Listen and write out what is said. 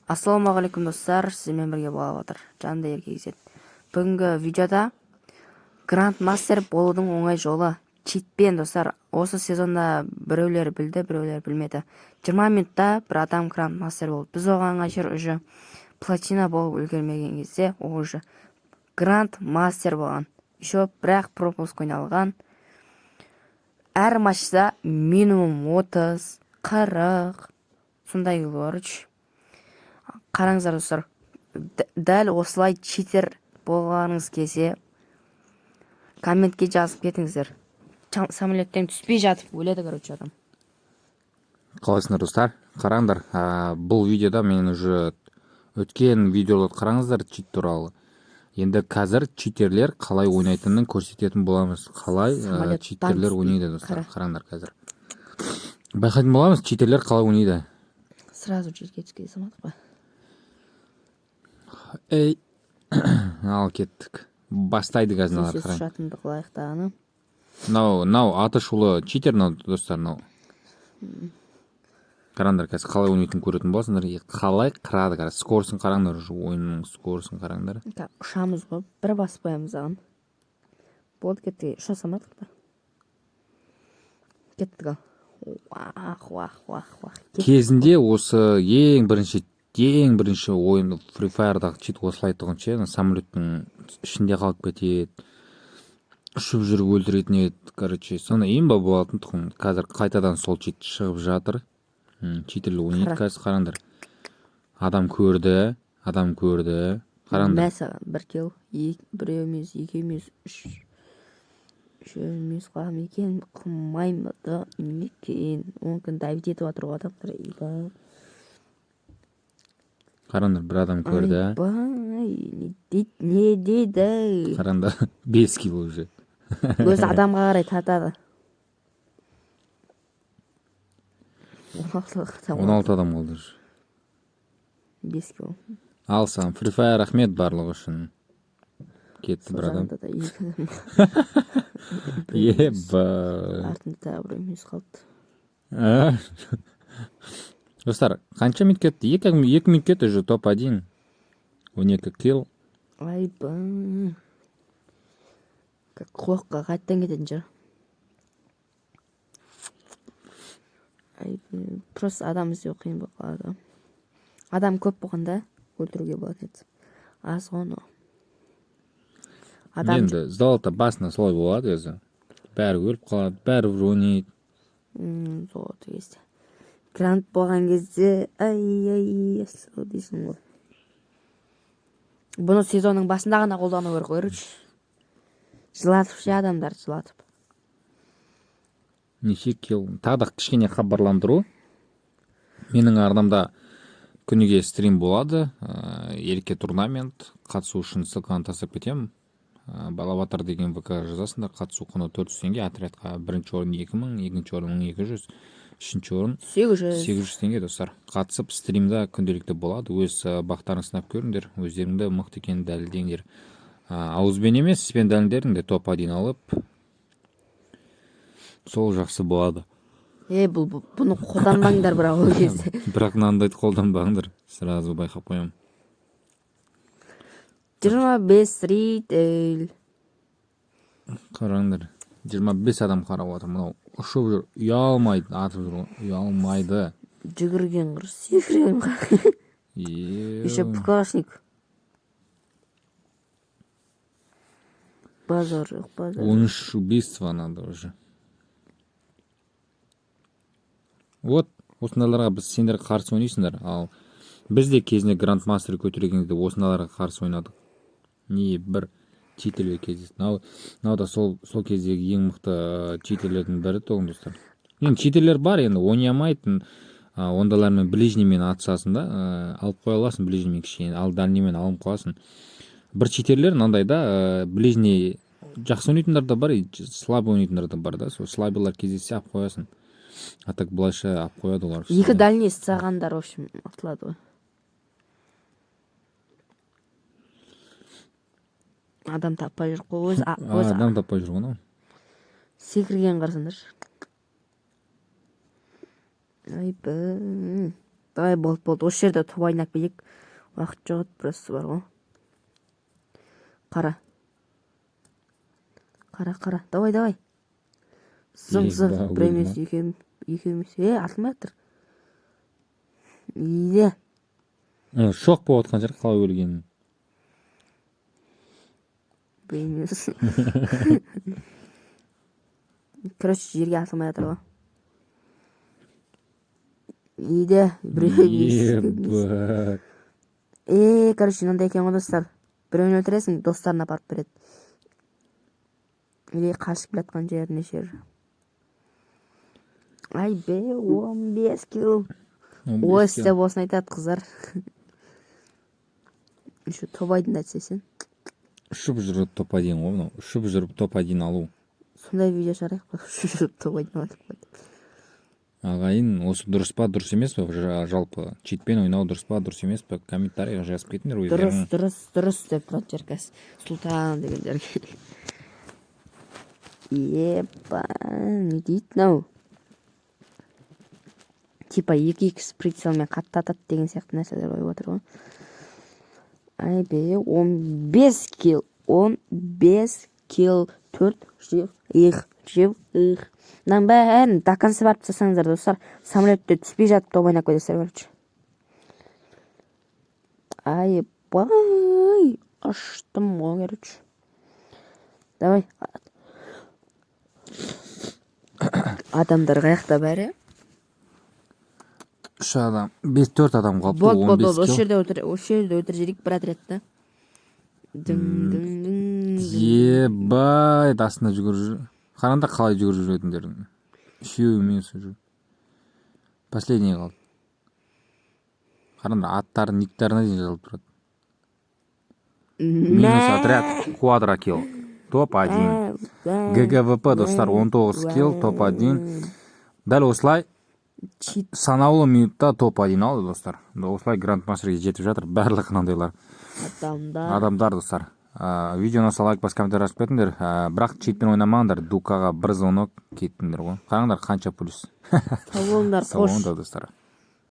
Ассалаумағалейкум, достар! Сіздермен бірге Бала Батыр, жанында Еркек Ізет. Бүгінгі видеода Гранд Мастер болудың оңай жолы читпен, достар. Осы сезонда біреулер білді, біреулер білмеді. 20 минутта бір адам Гранд Мастер болды. Біз оған қанша уже платина болып үлгермеген кезде, ол уже Гранд Мастер болған. Еще бірақ пропуск ойналған. Әр матчта минимум 30, 40 сондай, короче. Қараңыздар, достар, дәл осылай читер болғаныңыз келсе, комментке жазып кетіңіздер. Самолеттен түспей жатып өледі, короче, адам. Қалайсыңдар, достар? Қараңдар, бұл видеода мен уже өткен видеоларды қараңыздар чит туралы. Енді қазір читерлер қалай ойнайтынын көрсететін боламыз. Қалай Самолеттан читерлер түспей. ойнайды, достар. Қара. Қараңдар, қазір байқайтын боламыз, читерлер қалай ойнайды. Сразу жерге түске салмадық па? Ей, ал кеттік, бастайды қазір мыналар. Тез Қараң. ұшатынды қылайық дағыны. Мынау аты шулы читер мынау, достар, мынау. Қараңдар, қазір қалай ойнайтынын көретін боласыңдар и қалай қырады. Қазір скоростын қараңдар, уже ойынның скоростын қараңдар. Ұшамыз ғой, бір басып қоямыз аған, болды, кеттік. Ұша салмадық па? Кеттік, ал, уах, уах, уах, уах. Кезінде осы ең бірінші ойын Free Fire'дағы чит осылай тұғын ше. Ана самолеттің ішінде қалып кетеді, ұшып жүріп өлтіретін еді, короче, сондай имба болатын тұғын. Қазір қайтадан сол чит шығып жатыр. Читерлер ойнайды. Қара. Қазір қараңдар, адам көрді, адам көрді, қараңдар. Мә саған бір килл, екі, біреу емес, екеу емес, үш, үшеу емес, қалам екен, қылмаймын екен. Мүмкін, давить етіп жатыр ғой адамдар, ойбай. Қараңдар, бір адам көрді. Ойбай, не дейді, не дейді? Қараңдар, 5 килл уже. Өзі адамға қарай тартады. 16 адам. 16 адам қалды уже. 5 килл. Ал саған, Free Fire, рахмет барлығы үшін. Кетті Сол бір адам. жағында да екі адам. Еба. Артында тағы біреу емес қалды. А? Достар, қанша минут кетті? 2 минут кетті, уже топ 1. 12 килл. Айбай, как құлаққа қайтадан кететін шығар. Айбай, просто адам іздеу қиын болып қалады. Адам көп болғанда өлтіруге болатын еді, аз ғой анау адам. Енді золото басында солай болады өзі. Бәрі өліп қалады, бәрі бір ойнайды. Золото кезде, грант болған кезде, ай, ай, сол дейсің ғой. Бұны сезонның басында ғана қолдану керек қой, короче, жылатып ше, адамдарды жылатып. Неше килл? Тағы да кішкене хабарландыру. Менің арнамда күніге стрим болады. Ерке турнамент. Қатысу үшін ссылканы тастап кетемін. Балабатыр деген ВК жазасыңдар. Қатысу құны 400 теңге. Отрядқа бірінші орын 2000, екінші орын 1200, үшінші орын 800. 800 теңге, достар. Қатысып, стримда күнделікті болады. Өз бақтарың сынап көріңдер, өздеріңді мықты екенін дәлелдеңдер. Ауызбен емес, іспен дәлелдеріңдер, топ 1 алып. Сол жақсы болады. Е, бұны қолданбаңдар бірақ ол кезде. Бірақ мынандайды қолданбаңдар. Сразу байқап қоямын. 25 зритель. Қараңдар, 25 адам қарап отыр. Мынау ұшып жүр, ұялмайды, атып жүр ғой, ұялмайды. Жүгірген құр, секірген құр. Еще ПКшник. Базар жоқ, базар. 13 убийства надо уже. Вот, осындайларға біз, сендер қарсы ойнайсыңдар. Ал біз де кезінде Гранд Мастер көтерген кезде осындайларға қарсы ойнадық. Не бір читерлер кездесті. Мынау да сол кездегі ең мықты читерлердің бірі тұғын, достар. Енді читерлер бар, енді ойнай алмайтын, ондайлармен ближниймен атысасың да, алып қоя аласың ближниймен кішкене, ал дальниймен алынып қаласың. Бір читерлер мынандай да, ближний жақсы ойнайтындар да бар, и слабый ойнайтындар да бар да. Сол слабыйлар кездессе, алып қоясың. А так былайша алып қояды олар. Екі дальний ұстағандар, в общем, ұтылады ғой. Адам таппай жүр ғой өзі. Өзі Адам таппай жүр ғой анау. Секірген қарасаңдаршы. Айбай. Давай, болды, болды, осы жерде топ ойнап кетейік, уақыт жоқ еді просто, бар ғой. Қара, қара, қара, давай, давай, зың, зың. Еба, Бір өлді емес, ма? Екеу, екеу емес, е, атылмай жатыр, иә. Шок болып жатқан шығар қалай өлгенін. Бір емес, короче, жерге атылмай жатыр ғой. Иде, біреу емес, екеу емес. Еба. Е, короче, мынандай екен ғой, достар: біреуін өлтіресің, достарына апарып береді или қашып келе жатқан жеріне жер. Ай бе, 15 килл. 15 Ой, килл. Деп осыны айтады, қыздар. Еще топ айдында айтса сен. Ұшып жүріп топ один ғой мынау, ұшып жүріп топ один алу. Сондай видео шығарайық па, ұшып жүріп топ один алып қойды. Ағайын, осы дұрыс па, дұрыс емес па? Жалпы читпен ойнау дұрыс па, дұрыс емес па, комментарийға жазып кетіңдер Дұрыс. Өздерің. Дұрыс, дұрыс деп тұратын шығар қазір Сұлтан дегендерге. Еба, не дейді мынау? Типа 2 икс прицелмен қатты атады деген сияқты нәрселер қойып отыр ғой. Ай бе, 15 килл, 15 килл, төрт живых, живых. Мынаның бәрін до конца барып тастасаңыздар, достар, самолетте түспей жатып топ ойнап кетесіздер, короче. Айбай, ұштым ғой, короче. Давай, адамдар қаяқта бәрі? Үш адам, бес, төрт адам қалыпты. Болды, он болды. бес Болды, осы килл. жерде өлтір, осы жерде өлтіріп жіберейік бір отрядты. Дың, дың, дың, дың. Ебай, астында жүгіріп жүр, қараңдар қалай жүгіріп жүретіндерін. Үшеуі минус жүр, последний қалды. Қараңдар, аттары, никтарына дейін жазылып тұрады. Минус отряд, квадрокилл, топ один. ГГВП, достар, 19 килл, топ один. Дәл осылай Чит. Санаулы минутта топ один алды, достар. Осылай грандмастерге жетіп жатыр барлық мынандайлар Адамдар. Адамдар, достар. Видео ұнаса, лайк басып, комментарий жазып кетіңдер. Бірақ читпен ойнамаңдар, дукаға бір звонок, кеттіңдер ғой. Қараңдар, қанша плюс. Сау болыңдар. Сау Қош. болыңдар, достар.